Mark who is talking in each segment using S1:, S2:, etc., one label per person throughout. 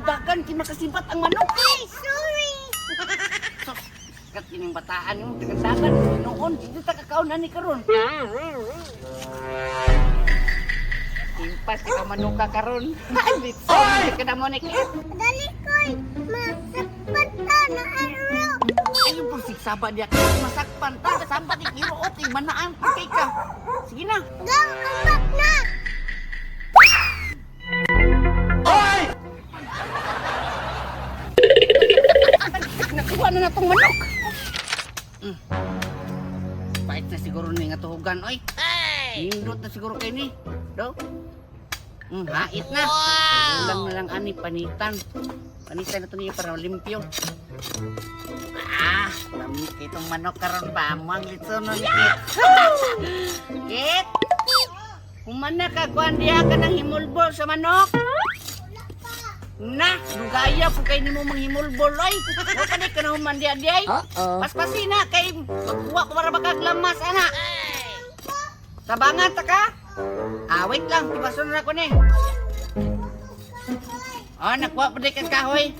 S1: Dagdagan kay makasibat ang manok.
S2: Ay, sorry.
S1: Sus, kat ining bataan nimo dagdagan noon. Dito ta kakaon ani karon. Timpas ka manuka karon. Litson ka na mo ni Kit.
S2: Dali koy, masakpan ta na araw.
S1: Ayaw po sigsaba diya kay masakpan ta. Samba ni kiro okay manaan kay ka. Sige na.
S2: Gang, ambak na.
S1: Nakuha na natong manok. Pait na siguro ni nga tuhugan oy. Nindot na siguro kay ni. Do. Hait na. Kulang na lang ani panitan. Panitan na to niya para limpyo. Ah, lamit kay itong manok karon ba mo ang litson nun, Kit. Kit. Humana ka kuan diha ka ng himulbol sa manok. Na, dugaya po kay nimo manghimulbol oy. Wa pa di ka na human diha di ay. Paspasi na kay magkuha ko para makaglamas ana. Tabangan ta ka? Ah, wait lang, tibason na ko ni. Ah, nakuha pa di kang kahoy.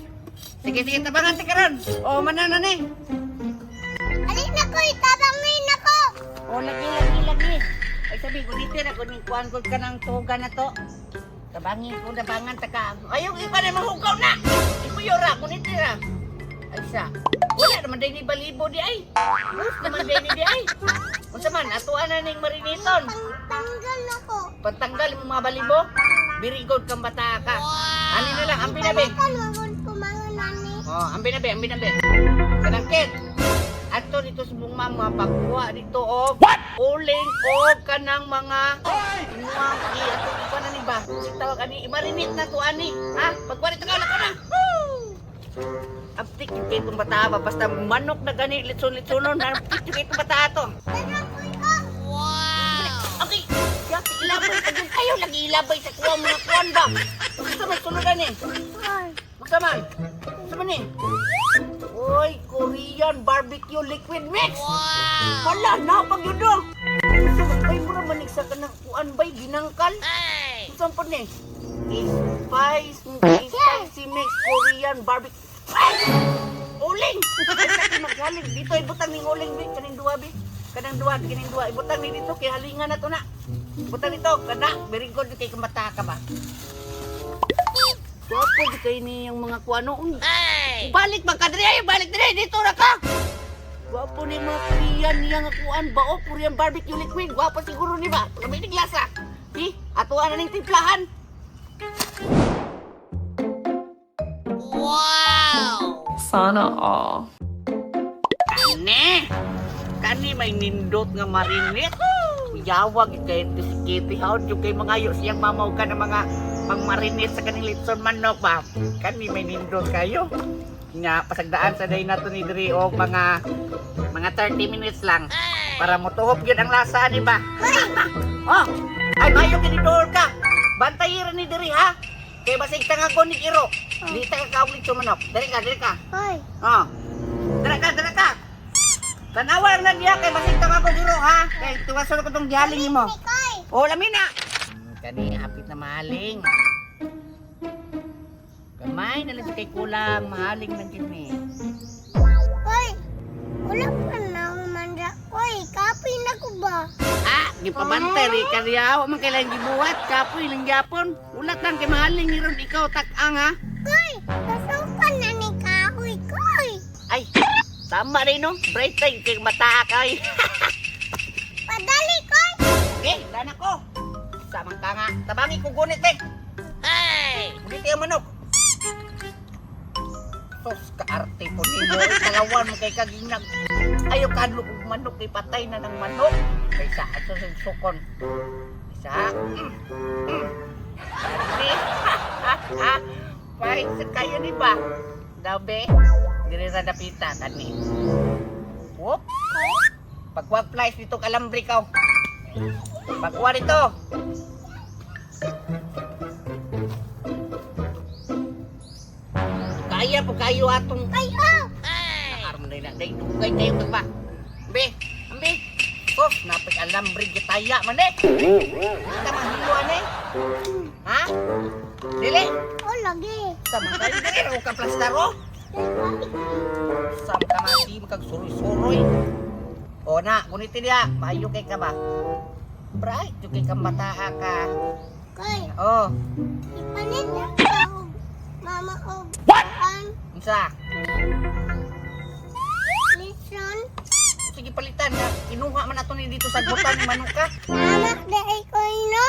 S1: Sige, sige, tabangan ta karon. Oh, manan na ni.
S2: Ali na koy, tabangin na ko.
S1: Oh, lagi, lagi, lagi. Ay sabi, guniti ra kuning kuan ko ka ng tuga na to. Tabangin ko, tabangan ta ka. Ayaw, iba na mahugaw na. Ipuyo ra, guniti ra. Ay sa, wala naman din ni balibo di ay. Bus naman din ni di ay. Unsa man, atuan na ning mariniton.
S2: Pangtanggal ako.
S1: Pantanggal mo mga balibo. Very good kang bata ka. Ani na lang, ambi na be.
S2: Panitan, wag kumangon nani.
S1: Oh, ambi na be, ambi na be. Kanang Kit. Ato dito sa buong mga pagkuha dito og uling og kanang mga imuang i ato ikuha na ni ba? Si tawag ani imarinate na to ani. Ha? Pagkuha dito ka na. Abtik yung kay itong bata ba basta manok na gani litson-litsonon abtik yung kay itong bata to.
S2: Tara koy, oh.
S1: Okay. Siya ilabay pag yung kayo lagi ilabay sa kuha mga kuan ba. Basta man sunod ani.
S2: Ay,
S1: Basta man. Basta man eh. Uy, Korean barbecue liquid mix. Wow. Wala na pag yun do. Ay, mura manig sa kanang kuan bay ginangkal. Saan po ni? Spice, spicy mix Korean barbecue. Ay! Uling! Ay, sa maghaling. Dito, ibutang ning uling, bi. Kaning duwa, bi. Kanang duwa, kaning duwa. Ibutang ni dito, kay halingan na to na. Ibutang dito, kana. Very good kay kamata ka ba? Gwapo di kay ni yung mga kuano. Balik man ka diri, ay, balik diri, dito ra ka. Gwapo ni mga Korean niya nga kuan ba o Korean barbecue liquid. Gwapo siguro ni ba? Kami ni lasa. Di, atuan na ning timplahan.
S3: Sana all.
S1: Kani! Kani may nindot nga marinit. Yawag kay si Kitty Hound yung kay mga yo siyang mamaw ka ng mga pangmarinit sa kaning litson manok ba. Kani may nindot kayo. Nga pasagdaan sa day nato ni diri og mga 30 minutes lang para motuhop gyud ang lasa di ba? Oh, ay mayo kini door ka. Bantay ra ni diri ha. Kay basig tanga ko ni Iro. Di ta ka kaog litson manok. Diri ka, diri ka.
S2: Hoy,
S1: Oh. Dara ka, dara ka. Tanawa na niya kay basig tanga ko guro ha. Kay tuwason ko tong gihaling nimo.
S2: koy.
S1: Oh, lami na. Kani hapit na mahaling. Gamay na lang siya kay kulang, mahaling lang gid ni.
S2: Koy, wala pa na mandra. Koy, kapoy na ko ba?
S1: Ah, gipabantay ri kaniya wa man kailan gibuhat, kapoy lang gyapon. Ulat lang kay mahaling ni ron ikaw tak-ang ha.
S2: Koy, pasukan na ni kahoy, koy.
S1: Ay, tama rin no. Bright time kay mata kay.
S2: Padali, koy.
S1: Okay, dana ko. Samang ka nga. Tabangi ko gunit eh. Ay! Gunit ang manok. Sos kaarte po ni mo. Kalawan mo kay kaginag. Ayaw kadlo kong manok kay patay na ng manok. Kay sa ato sa sukon. Isa. Arte. Ha ha. Pahit sa kayo ni ba? Dabe. Diri ra dapita kani. Whoop. Pagkuha flies dito kalambre ka. Pagkuha dito. Kaya po kayo atong
S2: Ay, oh.
S1: Nakaroon na day dugay kayo ka ba? Ambi, ambi. Sos, napik alambre gitaya man eh. Kita mahiluan eh. Ha? Dili.
S2: Oh, lagi.
S1: Sama kayo Lagi ra ka plastar oh. Sa kamati magkagsuroy-suroy. O na, gunitin niya. Maayo kay ka ba? Bright, yung kay kang bataa ka.
S2: Koy,
S1: Oh,
S2: ipalit na ka og mama og kuan.
S1: Unsa?
S2: Lechon.
S1: Sige palitan na. Kinuha man ato ni dito sa gutan ni manuka.
S2: Tama dai koy no.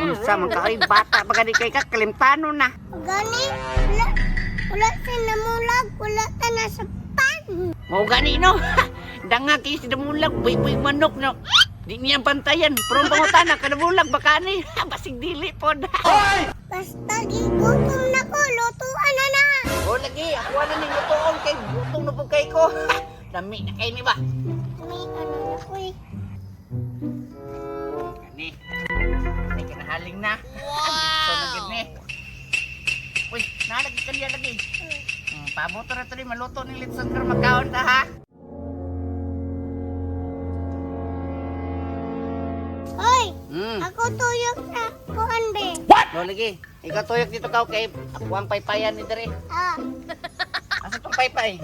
S1: Unsa man ka oy bata pa gani kay ka kalimtano na.
S2: Gani, wala, wala sa namulag, wala ta na sa pan.
S1: Mao gani no. Danga kay si damulag buy-buy manok no. Di niya pantayan. Pero ang pangutana kadamulag baka ni basig dili pod.
S2: Basta gigutom na ko, lutuan na na.
S1: O lagi, ako na ninyo tuong kay gutom na po kay ko. Lami na kay ni ba?
S2: May ano na ko eh.
S1: Gani. Ay kinahaling na. Wow. So na gid ni. Uy, nalagi kaniya lagi. Pabuto na to ni maluto ni litson karon magkaon ta ha.
S2: Hoy, ako tuyok sa kuan be.
S1: No lagi. Ikaw tuyok dito ka kay ako ang paypayan ni dere.
S2: Ah,
S1: Asa tong paypay?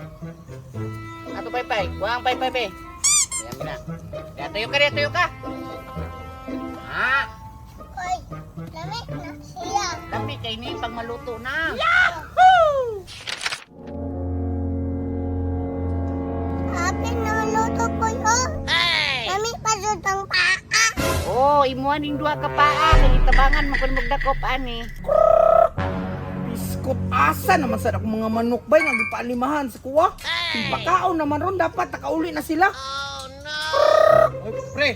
S1: Ato paypay. Kuha ang paypay be. Ayan mo na. Ya, tuyo ka rin, tuyo ka. Ah,
S2: hoy, lami na siya.
S1: lami kay ni pag maluto na.
S2: Apin na luto ko oh. Lami pa jud ang paa.
S1: Oh, imuha ning duha ka paa kay tabangan mo kun magdakop ani.
S4: Biskot asa naman sa akong mga manok bay nga gipaalimahan sa kuwa. Pakaon naman ron dapat nakauli na sila.
S5: Oy, pre!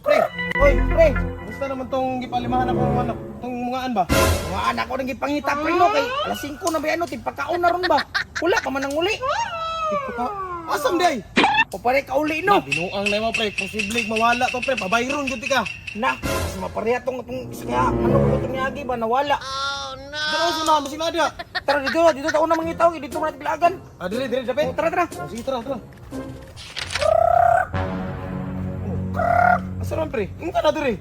S5: Pre!
S4: Oy, pre,
S5: Gusto naman tong gipalimahan ako ng manok. Tong mungaan ba?
S4: mga anak ko nang gipangita pre no kay alas 5 na ba ano tigpakaon na ron ba? Wala pa man ang uli.
S5: Tigpaka. Asam day?
S4: O pare kauli no.
S5: Binuang na mo pre. Posible mawala to pre. Pabayron gud ka.
S4: Na, mas mapareha tong itong isa nga manok ko itong niagi ba nawala.
S5: Daro sa na masig na dia.
S4: Tara dito, dito taon na mangitaw, dito man natin bilagan.
S5: Ah, dire dire dapit.
S4: O, tara tara.
S5: Oh, sige tara tara. Oh. Asa naman pre? Yung ka na dire.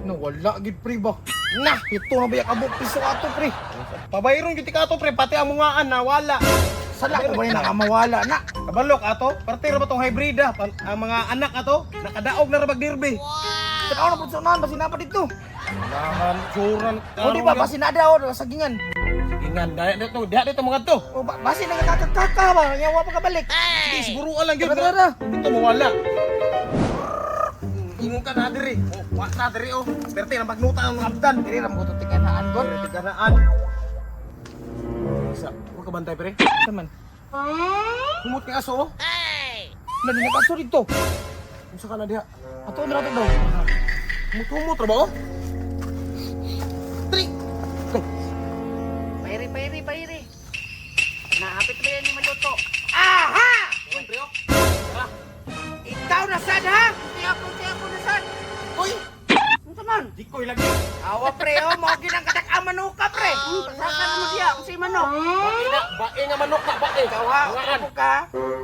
S4: Nawala gid pre ba? Na, ito na ba yung kabuk piso ato pre?
S5: Pabayron gud ka ato pre. Pati ang mungaan nawala.
S4: Sala ko ba yung nakamawala na?
S5: Kabalok ato. Parte ra ba tong hybrida? Ang mga anak ato nakadaog na ra bagdirbe.
S4: Tanaw na po sa unahan, basin na pa dito.
S5: Nahan, suran.
S4: O di ba, basin na daw, sagingan.
S5: Sige nga, daya dito, daya dito mga to.
S4: O ba, basin na kakakaka ba, yawa pa kabalik.
S5: Sige, siguro lang yun.
S4: Tara, tara.
S5: Dito mawala. Ingon ka na diri. Oh, wa na diri oh. Perte na magnuta ang abdan.
S4: Diri ra mo to tikanaan gon.
S5: Tiganaan. Isa, huwag ka bantay pre.
S4: Saman.
S5: Humot kay aso oh.
S4: Na di nakaso dito.
S5: Unsa ka na diha?
S4: Ato na rato daw.
S5: Humot-humot ra ba oh? Tri.
S1: Pairi, pairi, pairi. Naapit ba yan ni maluto?
S4: Aha!
S5: Uy, pre oh.
S4: Ikaw na sad ha?
S1: Siya ako na sad.
S5: Uy,
S1: Unsa man?
S5: di ko'y lagi.
S4: Awa pre oh, mao gyud ang kadak-ang manuka pre.
S1: Pasaka na mo diya kung si manok.
S5: Bae na, bae nga manok na, bae.
S4: Ikaw ha,
S5: Mungaan.
S4: upo ka.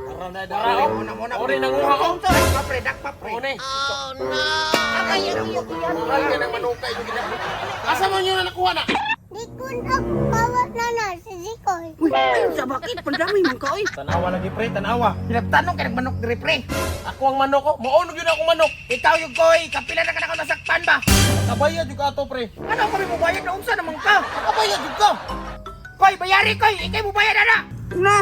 S5: Tara na, dara oh.
S4: Muna muna.
S5: Ore nanguha oh.
S4: Dakpa pre, dakpa pre.
S5: Ore.
S1: Ay, ay, ay, ay,
S5: Mahal ka ng manuka yung ginagawa. Asa man yun na nakuha na?
S2: Di ko ako kawat na na si Zikoy.
S1: Uy, ay, sa bakit? Pandami man ka, oy.
S5: Tanawa lagi pre, tanawa.
S4: Pinagtanong kay manok diri pre.
S5: Ako ang manok ko, maunog yun akong manok.
S4: Ikaw yung koy, kapila na ka na nasaktan ba?
S5: Kabayad yung ato pre.
S4: Ano kami mo bayad na unsa naman ka?
S5: Kabayad yung ka.
S4: Koy, bayari koy, ikay mo bayad ana.
S1: Na,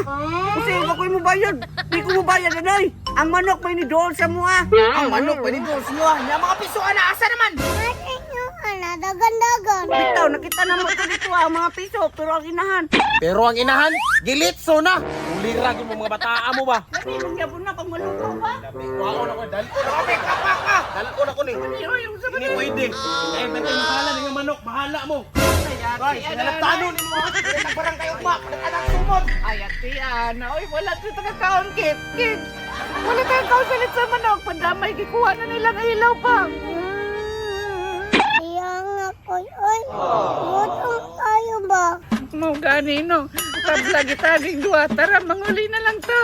S1: kasi ako mo bayad. Di ko mo bayad, anay. Ang manok may ni dool sa mua.
S4: Ang manok pa ni Diyos nyo ah. Nya mga piso ana asa naman?
S2: Nasa inyo ana, dagan-dagan.
S1: Bitaw, nakita na mo ito dito ah, mga piso, pero ang inahan.
S5: Pero ang inahan, gilitso na. Ulira gyud mo mga bataa mo ba?
S1: Dali, mangyabon na pag maluto ba?
S5: Kuhaon ako, dalon ako.
S4: Okay, ka pa ka.
S5: Dalon ako ni.
S1: Ay, yung sa
S5: Hindi pwede. Eh, bete bahala ni nga manok, bahala mo.
S1: Ay,
S5: Sinalaptano ni mo.
S4: Dili na parang kayo ma, anak sumod.
S1: Ay, ati, ana. Oy, wala dito kakaon, kit, kit. Wala tayong kaon sa sa manok. Pandamay, gikuha na nilang ilaw pa.
S2: Kaya nga koy, oy. Gutom tayo ba?
S1: Mau gani, no? Tabla gitaging duha. Tara, manguli na lang ta.